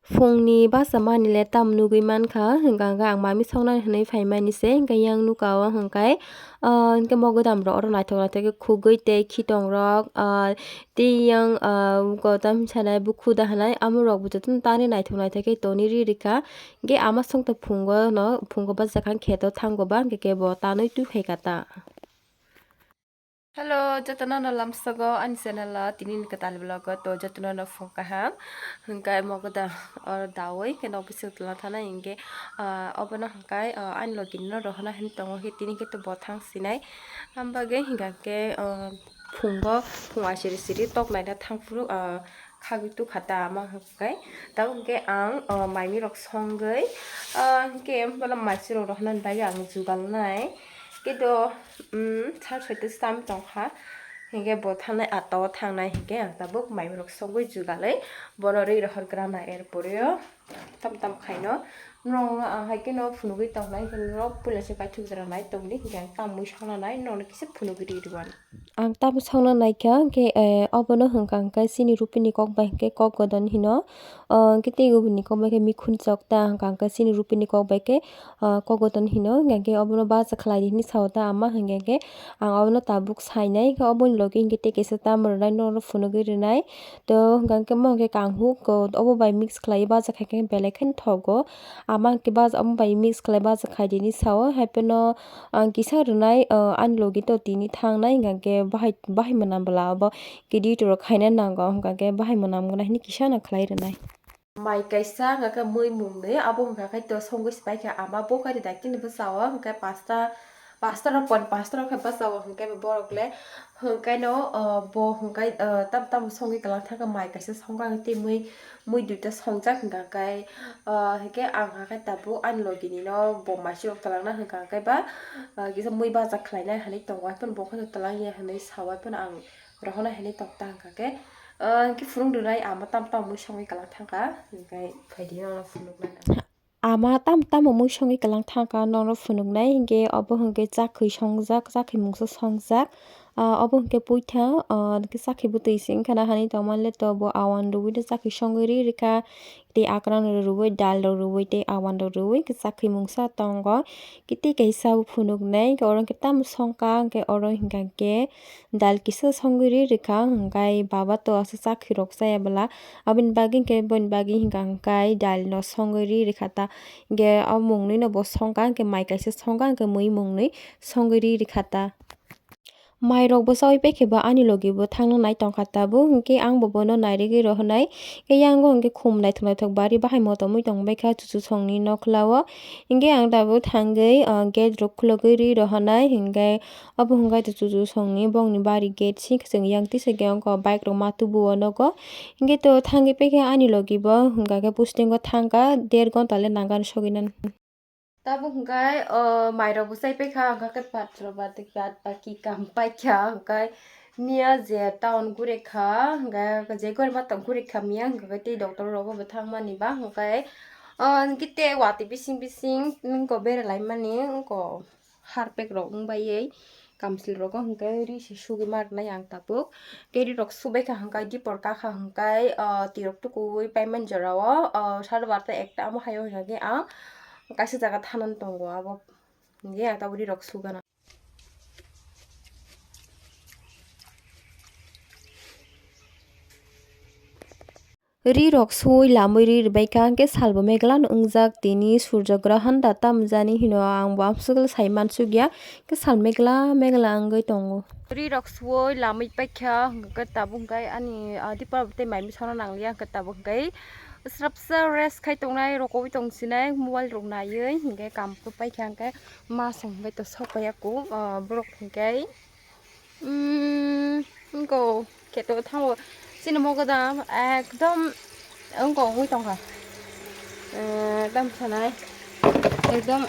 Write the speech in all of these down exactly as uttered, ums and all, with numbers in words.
Phungni basa manile tam nugwi mankha, hwnkha hwnkhe ang mami soknani hwnwi phaimani se, hwnkhe yang nukha o hwnkhe, ah, hwnkhe mogodam rok oro naithok naithok khe khugwi tei khitong rok, ah, tei yang, ah, kotam sanai bukhuda hinai amorok bo jotono tani naithok naithok khe toni ri rikha. Hwnkhe ama songtong phungo no, phungo bachakha kheto thango ba, hwnkhe kebo tanwi twi phaikha ta. Hello, jotono no lamsogo ani channel o tini ni kwtal vlog o to jotono no phung kaham. Hwnkhe mo kwtal oro dawi khe nok bising tongna thanai hwnkhe, ah, obono hwnkhe, ah, ani logi no rohorna hinwi tongo khe tini khe to bo thang sinai. Am bagwi hwnkha khe, ah, phungo phung asiri siri tok naina thang phuru, ah, khagwi tukha ta ama hwnkhe. Tabuk hwnkhe ang, ah, mai mui rok songwi, ah, hwnkhe bono mai sirok rohorna bagwi ang jugal nai. Khe to, um, sal soi twi cham tongkha. Hwnkhe bo thangnai atta o thangnai hwnkhe ang tabuk mai rok sogwi jugalwi bono ri rohor gra na er poreo tam tam khaino. Norok ang hai kheno phunugwi tongnai hwnkhe norok puila se paithak jora nai tongdi hwnkhe ang tamwi songna nai norokno kisa phunugwi ri rwani. Ang tamo songna naikha hwnkhe, eh, obono hwnkha hwnkhe chini rupini kok bai hwnkhe kok godon hino. Ah, hwnkhe tei uboni kok bai khe mikhun chok ta hwnkha hwnkhe chini rupini kok bai khe ah, kogoton hino, hingkha khe obono bacha khlai di hinwi sao ta ama, hingkha khe ang obono tabuk sainai, hingkhe oboni logi hingkhe tei kaisa ta mwrwnai norok phunugwi rwnai. To hingkha khe mo hingkhe kanghuk, ko obo bai mix khlaiwi bacha khai khe belai kheno thogo. Ama hingkhe bacha omo bai mix khlai bacha khai di hinwi sao, hai phano ang kisa rwnai, ah, ani logi to tini thangnai, hingkha khe bahai, bahai mwnam bwla obo khe duty rok khaina nango, hingkha khe bahai mwnam gwnai hinwi kisa no khlai rwnai. Mai kaisa hwnka khe mui mung nwi, abo hwnka khe to songwi se paikha ama bo kari daikhe ni bwsao hwnkhe pasta, pasta rok pon pasta rok khe bwsao hwnkhe borok le hwnkhe no, o, bo hwnkhe, o, tam tam songwi kwlang thangkhe mai kaisa songkha hwnkhe tei mui, mui duita songjak hwnka khe, o, hwnkhe ang hwnka khe tabuk ani logi ni no bo mai se rok twlangna hwnka khe ba, o, kisa mui bacha khlainai hinwi tongo, hai phano bo khe twlang ya hinwi sao, hai phano ang rohorna hinwi tong ta hwnka khe, ah, hwnkhe phunuk rwnai ama tam tam mui songwi kwlang thangkha, hwnkhe phaidi nono phunuknai. Ama tam tamo mui songwi kwlang thangkha nono phunuknai, hwnkhe obo hwnkhe chakhwi songjak, chakhwi mungsa songjak, ah, obo hwnkhe puitha, ah, hwnkhe chakhwi bwtwi se wngkha na hinwi tongmani le to bo awan rwui no chakhwi songwi ri rikha. Tei akwrang rok rwui, dal rok rwui, tei awan rok rwui khe chakhwi mungsa tongo. Khe tei kaisa bo phunuknai, hwnkhe oro hwnkhe tamo songkha, hwnkhe oro hwnkha khe dal kisa songwi ri rikha, hwnkhe baba to aswk chakhwi rok chaya bwla. Aboni bagwi hwnkhe, boni bagwi hwnkha hwnkhe dal no songwi ri rikha ta. Hwnkhe o mungni no bo songkha, hwnkhe mai kaisa songkha, hwnkhe mui mungni songwi ri rikha ta. Mai rok bo chaui paikhe bo ani logi bo thangna nai tongkha tabuk, hwnkhe ang bo bono nairigwi rohornai. Khe yang o hwnkhe khum naithok naithok bari bahai motomwi tongbaikha chuchusongni nokhla o. Hwnkhe ang tabuk thangwi, ah, gate rok khulogwi ri rohornai, hwnkhe obo hwnkhe chuchusongni bongni bari gate si kwchwng yang tisa khe ongkha bike rok ma tubu o nogo. Hwnkhe to thangwi paikha ani logi bo, hwnkha khe pusingo thangkha der gonta le nangani sogwi nani. Tabuk hwnkhe, o, mairok bo chai paikha, hwnkha khe pathor ba tei bad baki kam paikha, hwnkhe miya je town guri kha, hwnkhe je gori ma tong guri kha miya, hwnkhe tei doctor rogo bo thangmani ba, hwnkhe, o, hwnkhe tei watwi bising bising wngko beralaimani, wngko harpek rok wngbai. Kamchwlwi rogo hwnkhe ri se sugwi ma rwnai ang tabuk. Tei ri rok subai kha hwnkhe dipor kakha hwnkhe, ah, tirok tukuwi paimani jorao, ah, sade barta ekta omo haio hwnkhe ang kaisa jaga thanani tongo abo hwnkhe ang tabuk ri rok sugana. Ri rok sui lamwi ri rwbaikha, hwnkhe salbo megla no wngjak, tini surjo grohon da tam jani hino ang bo amswk sai mansukya, hwnkhe sal megla megla wngwi tongo. Ri rok sui lamwi paikha, hwnkhe tabuk hwnkhe ani, ah, dipor tei mai mui songna nangliya, hwnkhe tabuk hwnkhe srapsa rest khai tongnai, rokoui tongsinai, mobile rok naiwi, hwnkhe kam paikha, hwnkhe ma song hwnkhe to sok paiya kuk, ah, borok hwnkhe. Umm, wngkha kheto thango. Chini mogodam ekdom wngkha wngwi tongkha. Umm, tamo sanai ekdom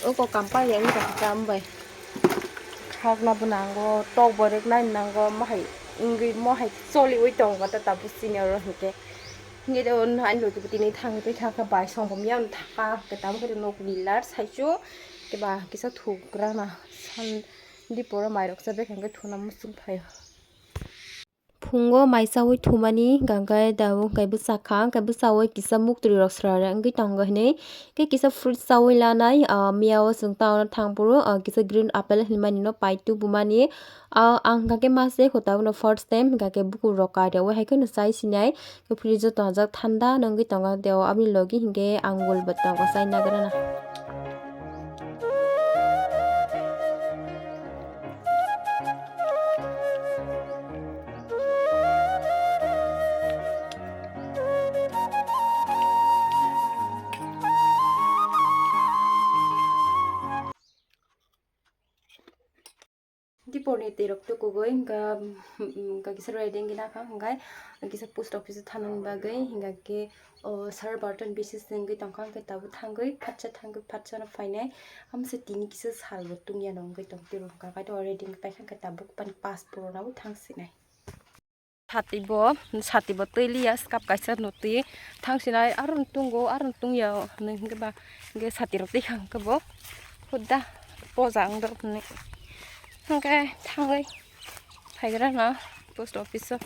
wngkha kampal ya wngkha tam bai. Khakna bo nango, tok bo rwknai nango, mohai wngwi mohai choliwi tongkha ta tabuk chini oro hinkhe. Hinkhe ani logi bo tini thangwi thangkha bai song bo miyang thangkha, tamo khe nok ni lar saichung khe ba kisa thugra na san. Diporo mairok cha bwkha hwnkhe thuna muchung phaio. Phungo mai chaui thumani, hwnkha khe tabuk hwnkhe bwsa kha, hwnkhe bwsa ui kisa muktwi rok sra re wngwi tongo hinwi. Khe kisa fruit chaui lanai, ah, miya o chwng town o thang phuru, ah, kisa green apple hinmani no pai tubumani. Ah, ang hwnkha khe ma se kho tabuk no first time, hwnkha khe bukur rok kai rwi hai kheno chai sinai. Khe fridge o tongjak thanda no wngwi tongo, tei o aboni logi hinkhe angul bo tongo chai nagrana. Diporni twi rok tukugwi hwnkha, hwnkha kisa ready wngwi nakha, hwnkha kisa post office o thanani bagwi, hwnkha khe o sir Barton B C C wngwi tongkha, hwnkhe tabuk thangwi phatsa thangwi phatsano phainai. Amsa tini kisa salbo tungya no wngwi tong twi rok, hwnkha khe o ready wngwi paikha, hwnkhe tabuk pani pass purana bo thang sinai. Sati bo, sati bo twi liya, skap kaisa no twi thang sinai, aro no tungo, aro no tungya hinwi hwnkhe ba, hwnkhe sati rok twi kha hwnkhe bo hudda poja wng dok hinwi hwnkhe thangwi phaigra no post office o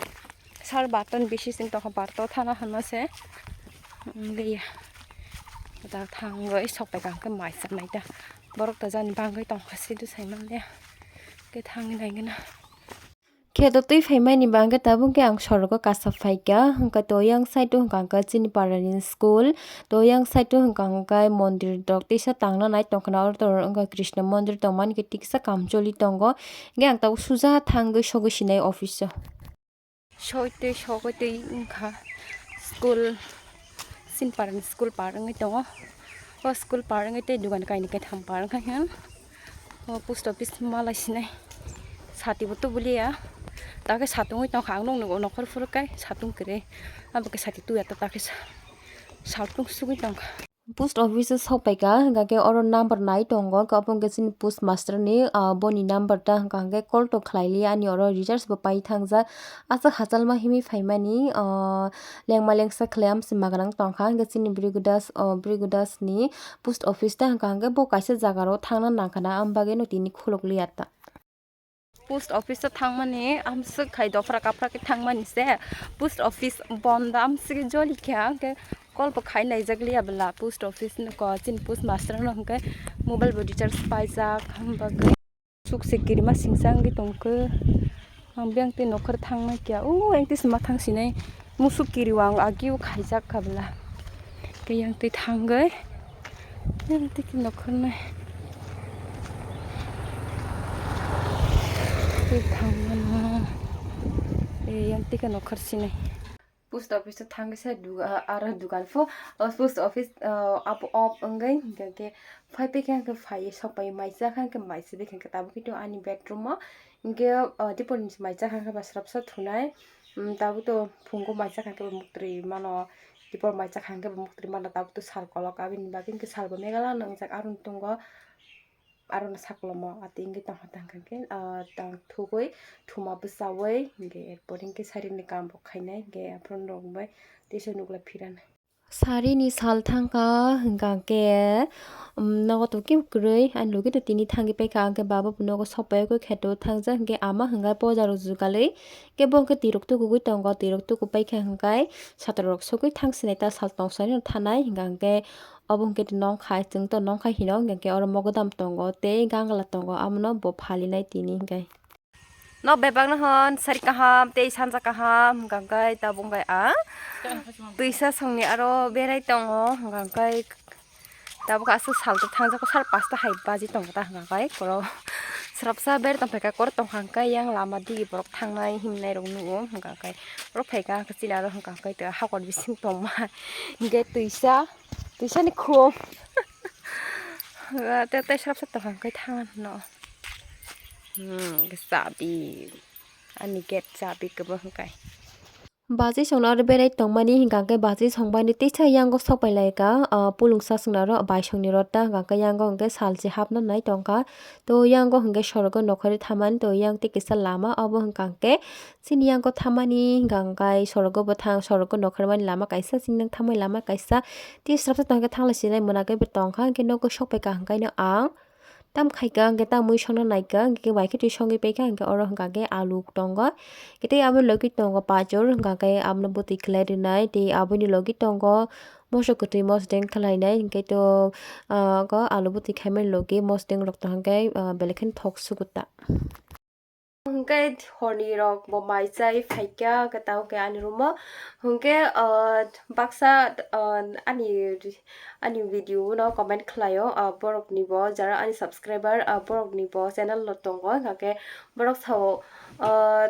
sir Barton B C C wng tongkha, Barton thana hinma se wngya da thangwi sok pai kha hwnkhe mai cha nai ta borok ta jani bangwi tongkha se do sai manliya hwnkhe thangwi naigwna. Kheto twi phaimani ba hwnkhe tabuk khe ang sorogo kasa phaikha, hwnkhe to yang side o hwnkha hwnkhe chini parani school, to yang side o hwnkha hwnkhe mondir rok teisa tangna nai tongkhna, oro to hwnkha Krishna mondir tongmani khe tiksa kam choli tongo, hwnkhe ang tabuk suja thangwi sogwi sinai office o. Soi twi sogwi twi wngkha school. Sinparni school par wngwi tongo. O school par wngwi tei dogan kainwi kaitham par wngkha hiyan. O post office malai sinai. Sati bo tubuliya. Takhe satung wngwi tongkha ang nukgo nokhor phuru kai satung kwrwi. Abo khe sati tuya ta takhe sa-, satung sugwi tongkha. Post office o sok paikha, hwnkha khe oro number nai tongo, khe obo hwnkhe chini post master ni, ah, boni number ta hwnkha hwnkhe call to khlai li ani oro recharge bo pai thangjak. Aswk hachalma himwi phaimani, ah, lengma lengsa khlai amsi magrang tongkha, hwnkhe chini Bhrigu Das, oh, Bhrigu Das ni post office ta hwnkha hwnkhe bo kaisa jaga ro thangna nangkha na, am bagwi no tini khuluk liya ta. Post office o thangmani amswk khai dophra kaphra khe thangmani se. Post office bonda amswk joli kha, hwnkhe call bo khai naijak liya bwla post office ni ko chini post master no, hwnkhe mobile bo recharge paijak, hwnkhe suk se kirima singsa wngwi tongkhe. Ang biyang tei nokhor thangna kya, o ayang tei se ma thang sinai. Musuk kiriwang agio khaijak kha bwla. Khe yang twi thangwi, yang twi khe nokhornai. Twi thangmano. E, yang twi khe nokhor sinai. Post office o thangwi se duga-, aro dugan pho, o post office, o, abo off wngwi, hwnkhe phai phi khe phaiwi sok pai mai cha kha, hwnkhe mai sidi khe tabuk khe ani bedroom o. Hwnkhe, o, dipor ni mai cha kha, hwnkhe ba srapsa thunai. Tabuk to phungo mai cha kha, hwnkhe bo muktwi mano. Dipor mai cha kha, hwnkhe bo muktwi mano. Tabuk to sal kolok, aboni bagwi hwnkhe sal bo megala nwngjak, aro tongo. Aro no saklomo atwi wngwi tongkha tangkha khe, ah, tang thugwi thuma bwchaui hwnkhe erpor hwnkhe sari ni kam rok khainai hwnkhe aphuru rok bai teisa nukla phiran. Sari ni sal thangkha hwnkha khe, um, nogo to kebo kwrwi ani logi to tini thangwi paikha, hwnkhe baba bo nogo sok pai khe kheto thangjak, hwnkhe ama hwnkhe poja rok jugalwi kebo hwnkhe twi rok tukugwi tongo, twi rok tuku paikha hwnkhe satok rok sogwi thang sinai ta sal tong sani thanai hwnkha hwnkhe. Obo hwnkhe nongkhai, chwng to nongkhai hino, hwnkhe oro mogodam tongo tei gangla tongo, abono bo phalinai tini hwnkhe. Nok bebakno hwn sari kaham tei sanja kaham, hwnkha hwnkhe tabuk hwnkhe ang twisa songni aro berai tongo, hwnkha hwnkhe tabuk aswk sal to thangjak sar pasta hai baji tongo ta, hwnkha hwnkhe koro srapsa ber tongphaikha, koro tongkha hwnkhe yang lama digi borok thangnai himnai rok nukgo, hwnkha hwnkhe oro phaikha hwnkhe chini aro hwnkha hwnkhe hakor bising tongma hwnkhe twisa. Twisani khum. Tei, tei srapsa tongkha hwnkhe thangna hwno. Hmm, chabi. Ani gate chabi kwbang hwnkhe. Bachwi songno aro berai tongmani hwnkha hwnkhe bachwi songmani teisa yango sok pai lai kha, ah, pulung sasongni aro baisongni rota hwnkha hwnkhe yango hwnkhe salchi hapna nai tongkha. To yango hwnkhe sorogo nokhorwi thamani to yang tei kisa lama obo hwnkha hwnkhe chini yango thamani hwnkha hwnkhe sorogo bo thang, sorogo nokhormani lama kaisa, chini yang thamani lama kaisa. Tei srapsa tongkhe thanglai sinai mwnakhe bo tongkha, hwnkhe nogo sok pai kha hwnkhe no ang Tam khaika hwnkhe tam mui songna naika, hwnkhe bai khe twi songwi paikha, hwnkhe oro hwnkha khe alu tongo. Hwnkhe tei aboni logi tongo pajor, hwnkha khe abono bwtwi khlai rwnai, tei aboni logi tongo moso kwtwi mosodeng khlainai, hwnkhe to, ah, ko alu bwtwi khaimani logi mosodeng rok tongkha khe, ah, belai kheno thok sugo ta. Hwnkhe horni rok bo mai chai phaikha, hwnkhe tamo khe ani room o. Hwnkhe, ah, baksa, ah, ani, ani video no comment khlaio, ah, borok ni bo jara ani subscriber, ah, borok ni bo channel no tongo, hwnkhe borok sao, ah,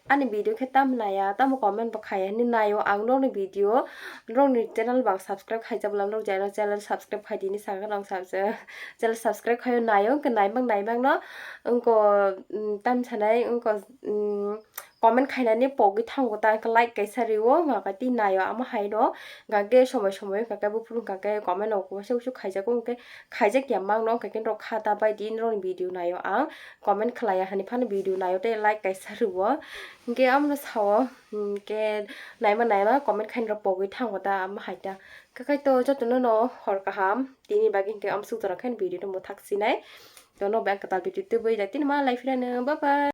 ani video khe tam naiya, tamo comment bo khaiya hinwi naio ang nokni video. Norokni channel bo ang subscribe khaijak bwla, norok jara channel subscribe khai di hinwi sakha, ang sa-, channel subscribe khaio naio, hwnkhe naimang naimang no wngko, mm, tam sanai wngko, mm, comment khainani pogwi thango ta, hwnkhe like kaisa rwo, hwnkha khe tei naio amo hai no, hwnkha khe somoi somoi hwnkha khe buphuru hwnkha khe comment rok uansuk uansuk khaijago, hwnkhe khaijak ya mang no, hwnkha khe norok kha ta bai di, norokni video naio ang, comment khlaiya hinwi phano video naio tei like kaisa rwo, hwnkhe amo no sao, hwnkhe naima naima comment khainai rok pogwi thango ta amo hai ta. Khe khai to jotono no hor kaham, tini bagwi hwnkhe amsuk jora khe video no mwthak sinai. To no bai ang kwtal video tubui da tini ma lai phirano, bye bye.